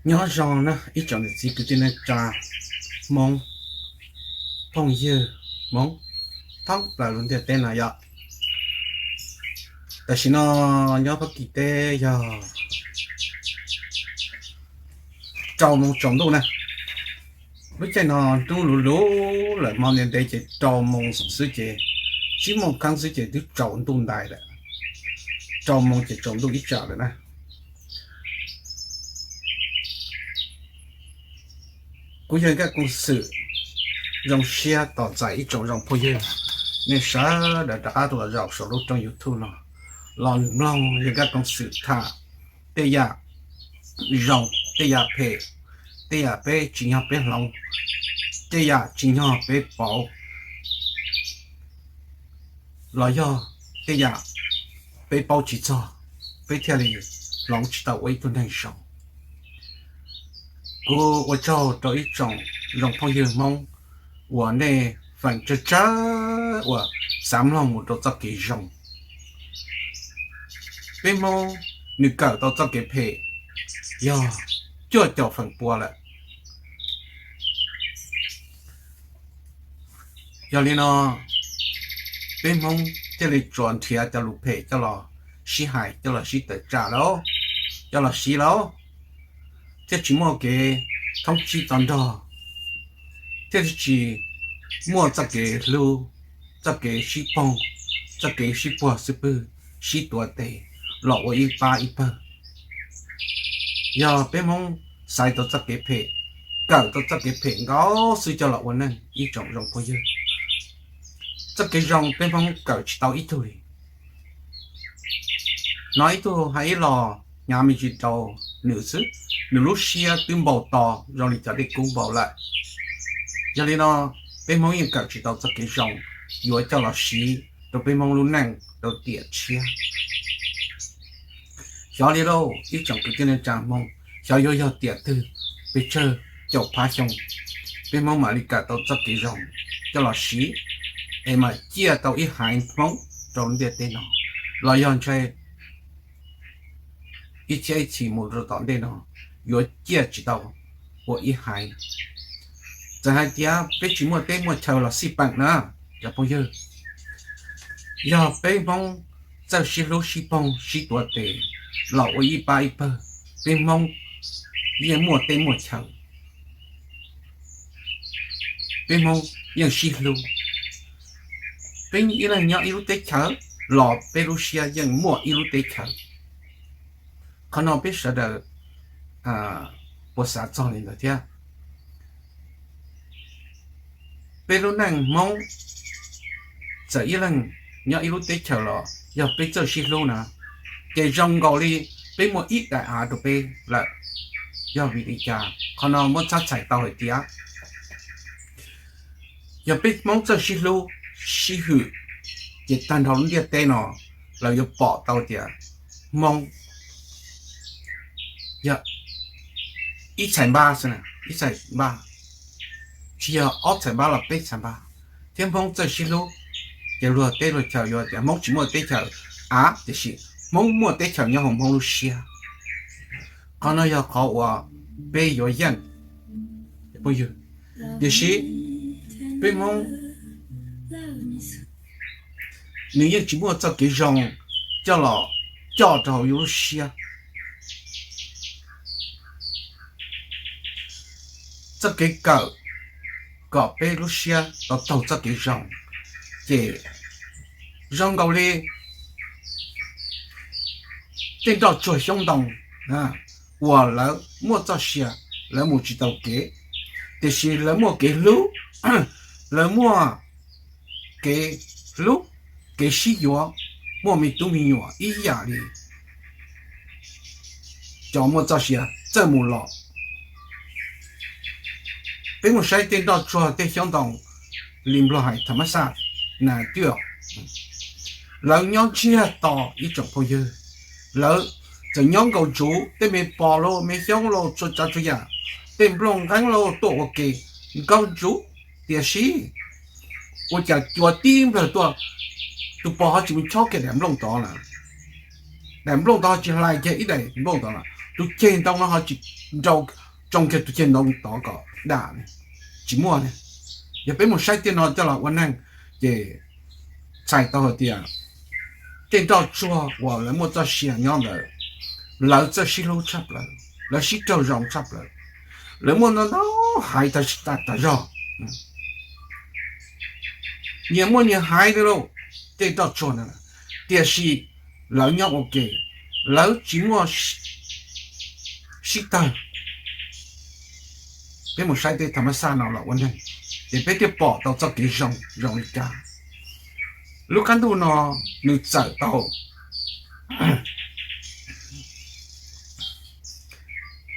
Nyob zoo na ib tsoom niam txiv kwv tij neej tsa Hmoob, phooj ywg Hmoob thoob plaws lub ntiaj teb no yom. Tam sim no nyob Fab Kis teb yog rau moos tsaus ntuj na. Lub caij no hnub luv luv lawm, hmo ntev ntev ces rau moos xwb ces, tsib moos kheeb xwb ces twb tsaus ntuj ntais lawm. Rau moos ces tsaus ntuj ib tsam lawm na. Kuv yog Nkaj Koom Xwm, zoo siab tos txais ib tsoom zoo phooj ywg nej sawv daws rov qab los zaum saum lub rooj YouTube no los mloog yog Nkaj Koom Xwm tham tej yam zoo, tej yam phem, tej yam peb tsim nyog peb hloov, tej yam tsim nyog peb pauv, los yog tej yam peb paub tsis txog, peb thiaj li hloov tsis tau ua ib tug neeg zoo. Kuv ua tsaug rau ib tsoom zoo phooj ywg Hmoob uas nej feem tsawg tsawg uas xav mloog mus rau txoj kev zoo. Peb Hmoob nws kawm tau txoj kev phem yog cuaj caum feem pua lawm. Yog li no, peb Hmoob thiaj li tsuas nrhiav cov lus phem coj los sib hais, coj los sib tawm tsam lawm, coj los siv lawm, thiaj tsis muaj kev thoob tsib to nrog, thiaj tsis muaj txoj kev hlub, txoj kev sib poog, txoj kev sib puag xwb pwg, sib tuav tes los ua ib pab ib pawg. Yog peb Hmoob xaiv tau txoj kev phem, kawm tau txoj kev phem nkaus xwb coj los ua neej ib tsoom zoo phooj ywg. Txoj kev zoo peb Hmoob kawm tsis tau ib tug li. Hnov ib tug hais ib los hnyav me ntsis rau nws xwb, nws lub siab twb npau to zoo li cov dej kub npau lawm. Yog li no, peb Hmoob yeej kawm tsis tau txoj kev zoo yuav coj los siv rau peb Hmoob lub neej rau tiam tshiab. Xyov li lauj ib tsoom kwv tij neej tsa Hmoob, xyov yuav yog tiam twg, pes tsawg caum phav xyoo, peb Hmoob mam li kawm tau txoj kev zoo coj los siv es mam ciaj tau ib haiv Hmoob rau ntiaj teb no, los yog ntshe ib txhiab ib txhis mus rau tom ntej no yuav ciaj tsis tau ua ib haiv. Txawm hais tias peb tsis muaj teb muaj chaw los xij peem na, cov phooj ywg, yog peb Hmoob txawj sib hlub sib poog sib tuav tes los ua ib pab ib pawg, peb Hmoob yeej muaj teb muaj chaw. Peb Hmoob yeej sib hlub. Peb ib leeg nyob ib lub teb chaws los peb lub siab yeej muaj ib lub teb chaws. Qhov no peb sawv daws puas xav txog li ntawd thiab? Peb lub neej Hmoob txawm ib leeg nyob ib lub teb chaws los yog peb txawj sib hlub na, ces zoo nkaus li peb muaj ib daim av rau peb lawm. Yog vim li cas? Qhov no muab txhab txhais tau hais tias yog peb Hmoob txawj sib hlub sib hwm, ces tag nrho lub ntiaj teb no lawv yuav pom tau tias Hmoob yog ib txhais npab xwb, ib txhais npab, tsis yog ob txhais npab los peb txhais npab, thiab Hmoob txawj sib hlub, ces luag teb luag chaw yuav tias Hmoob tsis muaj teb chaws av, tiam sis Hmoob muaj teb chaws nyob hauv Hmoob lub siab. Qhov no yog qhov uas peb yuav yeej, phooj ywg. Tiam sis peb Hmoob nws yeej tsis muaj txoj kev zoo coj los coj rau hauv yus lub siab. Txoj kev kawm kom peb lub siab tau taug txoj kev zoo, ces zoo nkaus li tej nroj tsuag xyoob ntoo uas lawv muaj txoj sia, lawv mus tsis tau kev, tiam sis lawv muaj kev hlub, lawv muaj kev hlub, kev sib yuav, muaj me tub me nyuam ib yam li cov muaj txoj sia txawj mus los. Peb mus saib tej nroj tsuag tej xyoob ntoo li Nplog hais tham mab xaj na twb, lawv nyob ntsiag to ib tsoom phooj ywg. Lawv txawm nyob nkaus ntsuv, tej me pos los me xyoob los txhua tsav txhua yam, tej nplooj nqeeb los tuaj ua ke nkaus ntsuv, tiam sis ua cas cua tib nplawg tuaj, tus pos ho tsis mus chob kiag daim nplooj tod lawm, daim nplooj tod ho tsis hlais kiag ib daim nplooj tod lawm, Tus ceg ntoo no ho tsis nrau tsoo kiag tus ceg ntoo tod kom dam ne, tsis muaj ne. Yog peb mus saib tej no coj los ua neej, ces txhais tau hais tias tej nroj tsuag uas lawv muaj txoj sia nyob ntawd, lawv txawj sib hlub tshaj plaws, lawv sib raug zoo tshaj plaws, lawv muaj ntau ntau haiv tag tas zog, nyias muaj nyias haiv li lauj, tej nroj tsuag ntawd, tiam sis lawv nyob ua ke, lawv tsis muaj sib tawg. Peb mus saib tej tham ma xaj no los ua neeg, ces peb thiaj pom tau txoj kev zoo zoo li cas. Lub qab ntuj no nws txawm tau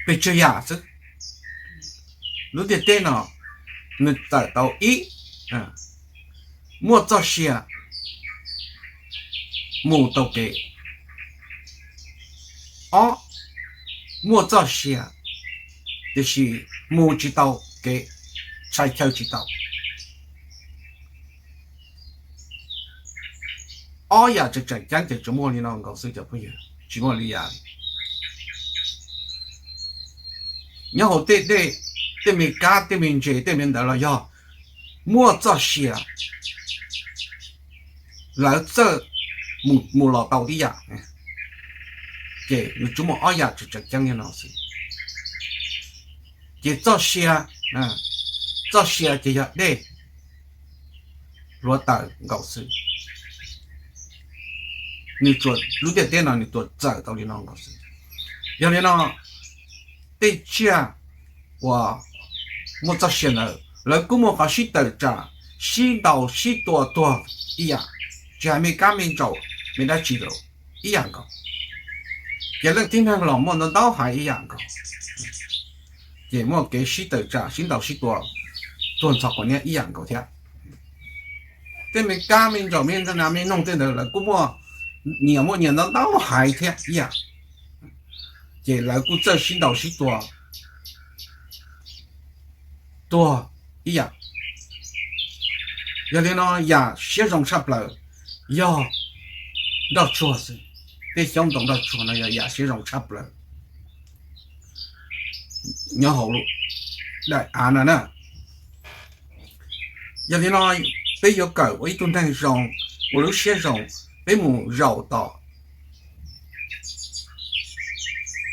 pes tsawg yam xwb. Lub ntiaj teb no nws txawm tau ib, muaj txoj sia mus tau kev, ob, muaj txoj sia tiam sis mus tsis tau kev, tshais chaw tsis tau. Ob yam tseem tseem ceeb ces tsuas muaj li no nkaus xwb cov phooj ywg, tsis muaj li yam. Nyob hauv tej dej, tej me kab, tej me ntses, tej me ntawd los yog muaj txoj sia, lawv txawj mus los tau tib yam. Ces nws tsuas muaj ob yam tseem tseem ceeb li no xwb. Ces txoj sia, txoj sia ces yog dej hluav taws nkaus xwb. Nws tsuas, lub ntiaj teb no nws tsuas txawm tau li no nkaus xwb. Yog li no, tej tsiaj uas muaj txoj sia ntawd lawv kuj muaj qhov sib tawm tsam, sib ntaus sib tua tuag ib yam, tsis hais me kab me ntsaum me dab tsi los ib yam nkaus. Ces leej tib neeg los muaj ntau ntau haiv ib yam nkaus, ces muaj kev sib tawm tsam sib ntaus sib tua tuag ntxhov quav niab ib yam nkaus thiab. Tej me kab me ntsaum me nas me noog tej ntawd lawv kuj muaj, nyias muaj nyias ntau ntau haiv thiab ib yam, ces lawv kuj txawj sib ntaus sib tua tuag ib yam. Yog li no yam siab zoo tshaj plaws yog nroj tsuag xwb. Tej xyoob ntoo nroj tsuag no yog yam siab zoo tshaj plaws nyob hauv daim av no na. Yog li no peb yuav kawm ua ib tug neeg zoo, ua lub siab zoo, peb mus zaum tom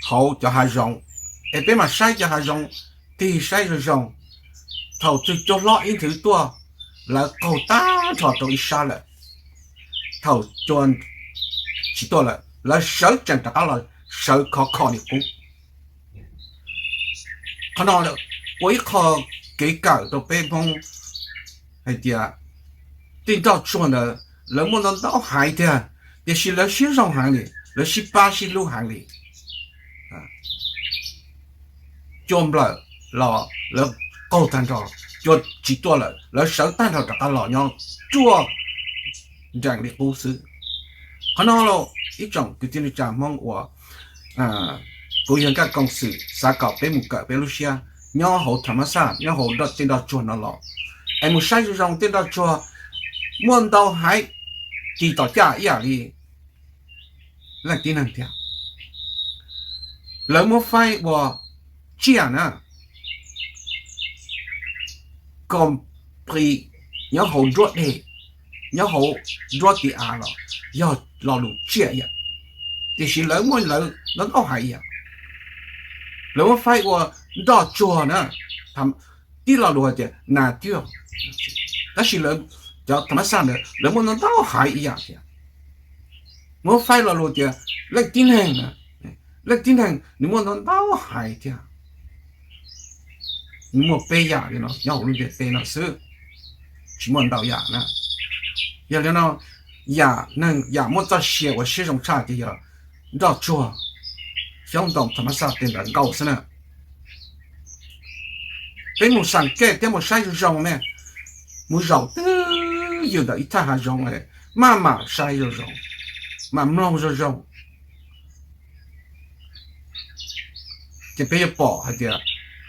hauv cov hav zoov, es peb mam saib cov hav zoov, tig saib zoo zoo. Thaum twg cua hlob ib nthwv tuaj, lawv qaug tag nrho rau ib sab lawm. Thaum cua tsis tuaj lawm lawv sawv tsees rov qab los sawv khov kho li qub. Qhov no ua ib qho kev kawm rau peb Hmoob hais tias tej nroj tsuag ntawd lawv muaj ntau ntau haiv tiag, tiam sis lawv siab zoo heev li, lawv sib pab sib hlub heev li. Cua nplawm los lawv qaug tag nrho, cua tsis tuaj lawm lawv sawv tag nrho rov qab los nyob ruaj nrees li qub xwb. Qhov no los ib tsoom kwv tij neej tsa Hmoob uas kuv yog Nkaj Koom Xwm xav kom peb mus kawm peb lub siab nyob hauv tham mas xaj, nyob hauv tej nroj tsuag no los, es mus saib zoo zoo tej nroj tsuag muaj ntau haiv tis tom caj ib yam li leej tib neeg thiab. Lawv muab faib ua tsiaj na, kom pis nyob hauv nruab deg, nyob hauv nruab tiv av los yog lo lus tsiaj ib yam, tiam sis lawv muaj lawv ntau ntau haiv ib yam. Lawv muab faib ua nroj tsuag na, tib lo lus hais tias nas tiag, tab sis cov tham mas xaj ntawd lawv muaj ntau ntau haiv ib yam thiab. Muab faib lo lus tias leej tib neeg, leej tib neeg nws muaj ntau ntau haiv thiab. Nws muaj peb yam li no nyob hauv lub ntiaj teb no xwb, tsis muaj ntau yam na. Yog li no, yam neeg yam muaj txoj sia uas siab zoo tshaj ces yog nroj tsuag, xyoob ntoo tham mas xaj tej ntawd nkaus xwb na. Peb mus xam kej thiab mus saib zoo zoo ne, mus zaum twj ywm ntawm ib thaj hav zoov, maj mam saib zoo zoo, mam mloog zoo zoo, ces peb yuav pom hais tias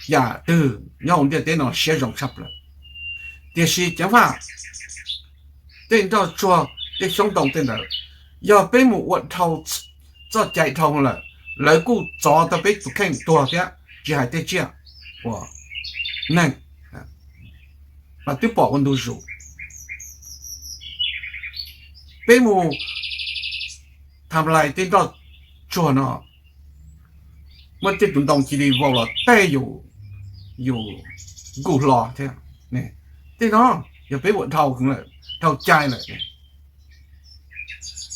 yam twg nyob hauv ntiaj teb no siab zoo tshaj plaws. Tiam sis ceev faj, tej nroj tsuag, tej xyoob ntoo tej ntawd, yog peb mus ua dhau txoj cai dhau lawm, lawv kuj txov tau peb tus kheej tuag thiab, tsis hais tej tsiaj uas neeg mas twb pom ua ntu zus. Peb mus tham lais tej nroj tsuag no, muaj tej tus ntoo cia li vau los tej yus, yus nkuj hlo thiab. Tej no yog peb ua dhau, dhau cai lawm.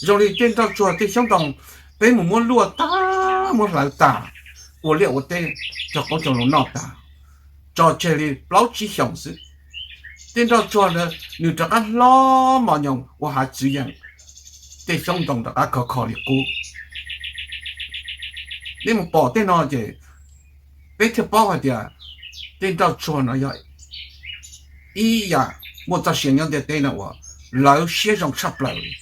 Zoo li tej nroj tsuag tej xyoob ntoo, peb mus muab luaj tag muab hlawv tas, ua liaj ua teb, cog qoob cog loo noj tas, tso tseg li plaub tsib xyoos xwb, tej nroj tsuag ntawd nws rov qab hlob mos nyoos ua hav txwv yees, tej xyoob ntoo rov qab khov kho li qub. Nej mus pom tej no ces peb thiaj paub hais tias tej nroj tsuag no yog ib yam muaj txoj sia nyob ntiaj teb no uas lawv siab zoo tshaj plaws li,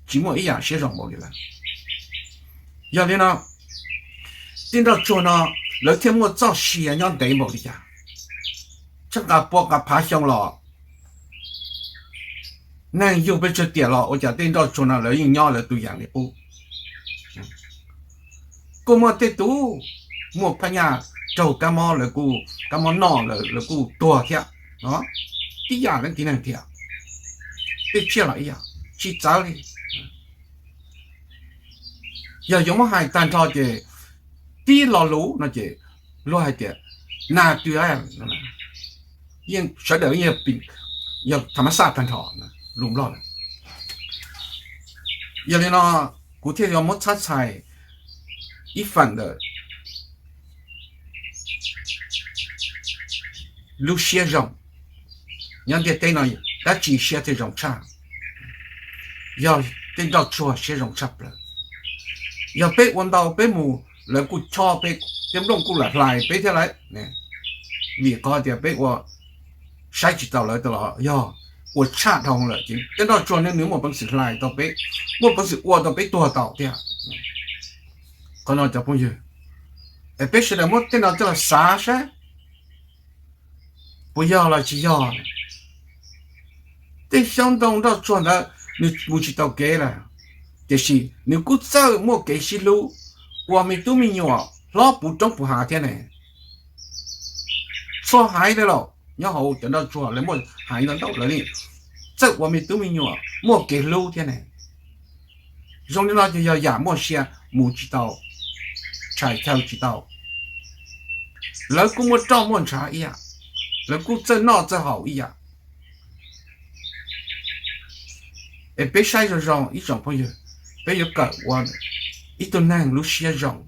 tsis muaj ib yam siab zoo npaum li lawm. Yog li no, tej nroj tsuag no lawv thiaj muaj txoj sia nyob ntev npaum li cas, txhaj nqa pua nqa phav xyoo los neeg yug pes tsawg tiam los ua cas tej nroj tsuag no lawv yeej nyob lawv tus yees li qub. Kuj muaj tej tus muaj phab nyaj raug kab mob, lawv kuj kab mob noj lawv kuj tuag thiab. Tib yam leej tib neeg thiab, tej tsiaj los ib yam tsis txawv li. Yog yuav muab hais tag nrho ces tib lo lus no ces luag hais tias nas tw, yeej sawv daws yeej yog tham mas xaj tag nrho lus Nplog lawm. Yog li no kuv thiaj yuav muab txhab txhais ib feem ntawm lub siab zoo. Nyob ntiaj teb no dab tsi siab thiaj zoo tshaj? Yog tej nroj tsuag siab zoo tshaj plaws. Yog peb ua ntau peb mus lawv kuj chob peb, tej nplooj kuj lam hlais peb thiab lawm, vim qhov tias peb ua saib tsis taus lawv tas los yog ua tshaj dhau lawm ces tej nroj tsuag no nws muaj peev xwm hlais tau peb, muaj peev xwm ua tau peb tuag tau thiab. Qhov no cov phooj ywg, es peb sawv daws muab tej no coj los xav saib puas yog los tsis yog. Tej xyoob ntoo nroj tsuag ntawd nws mus tsis tau kev lawm, tiam sis nws kuj txawj muaj kev sib hlub, ua me tub me nyuam hlob puv roob puv hav thiab ne. Txhua haiv lawm los nyob hauv cov nroj tsuag lawv muaj haiv ntau ntau lawv li txawj ua me tub me nyuam muaj kev hlub thiab ne. Zoo li no ces yog yam muaj sia mus tsis tau, tshais chaw tsis tau. Lawv kuj muaj roj muaj ntshav ib yam, lawv kuj txawj noj txawj haus ib yam. Es peb saib zoo zoo ib tsoom phooj ywg, peb yuav kawm ua ib tug neeg lub siab zoo,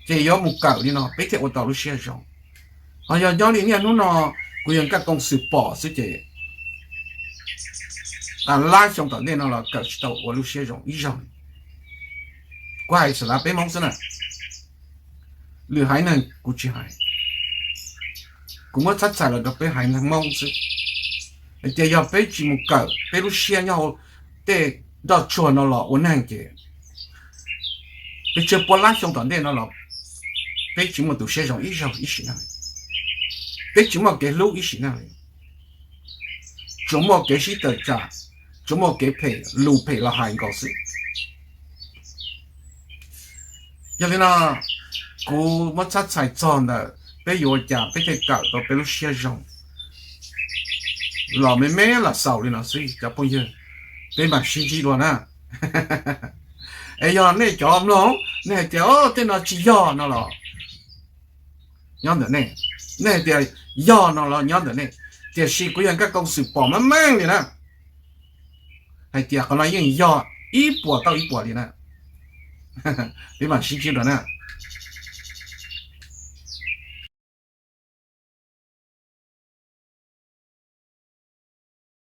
ces yuav mus kawm li no peb thiaj ua tau lub siab zoo. Ho yog nyob li niaj hnub no kuv yog Nkaj Koom Xwm pom xwb ces tas lab xyoo tom ntej no los kawm tsis tau ua lub siab zoo ib zaug. Kuv hais xav lav peb Hmoob xwb na, lwm haiv neeg kuv tsis hais. Kuv muab txhab txhais los rau peb haiv neeg Hmoob xwb, hais tias yog peb tsis mus kawm peb lub siab nyob hauv tej nroj tsuag no los ua neeg ces peb tsawg pua lab xyoo tom ntej no los peb tsis muaj tus siab zoo ib zaug ib sim neej li, peb tsis muaj kev hlub ib sim neej li, tsuas muaj kev sib tawm tsam, tsuas muaj kev phem lus phem los hais nkaus xwb. Yog li no, kuv muab txhab txhais txog ntawm peb yuav ua cas peb thiaj kawm tau peb lub siab zoo los me me los xaus li no xwb cov phooj ywg, peb mam sib ntsib dua na. Es yog nej cov mloog, nej hais tias tej no tsis yog no los nyob ntawm nej, nej hais tias yog no los nyob ntawm nej, tiam sis kuv yog Nkaj Koom Xwm pom meej meej li na, hais tias qhov no yeej yog ib puas tau ib puas li na. Peb mam sib ntsib dua na.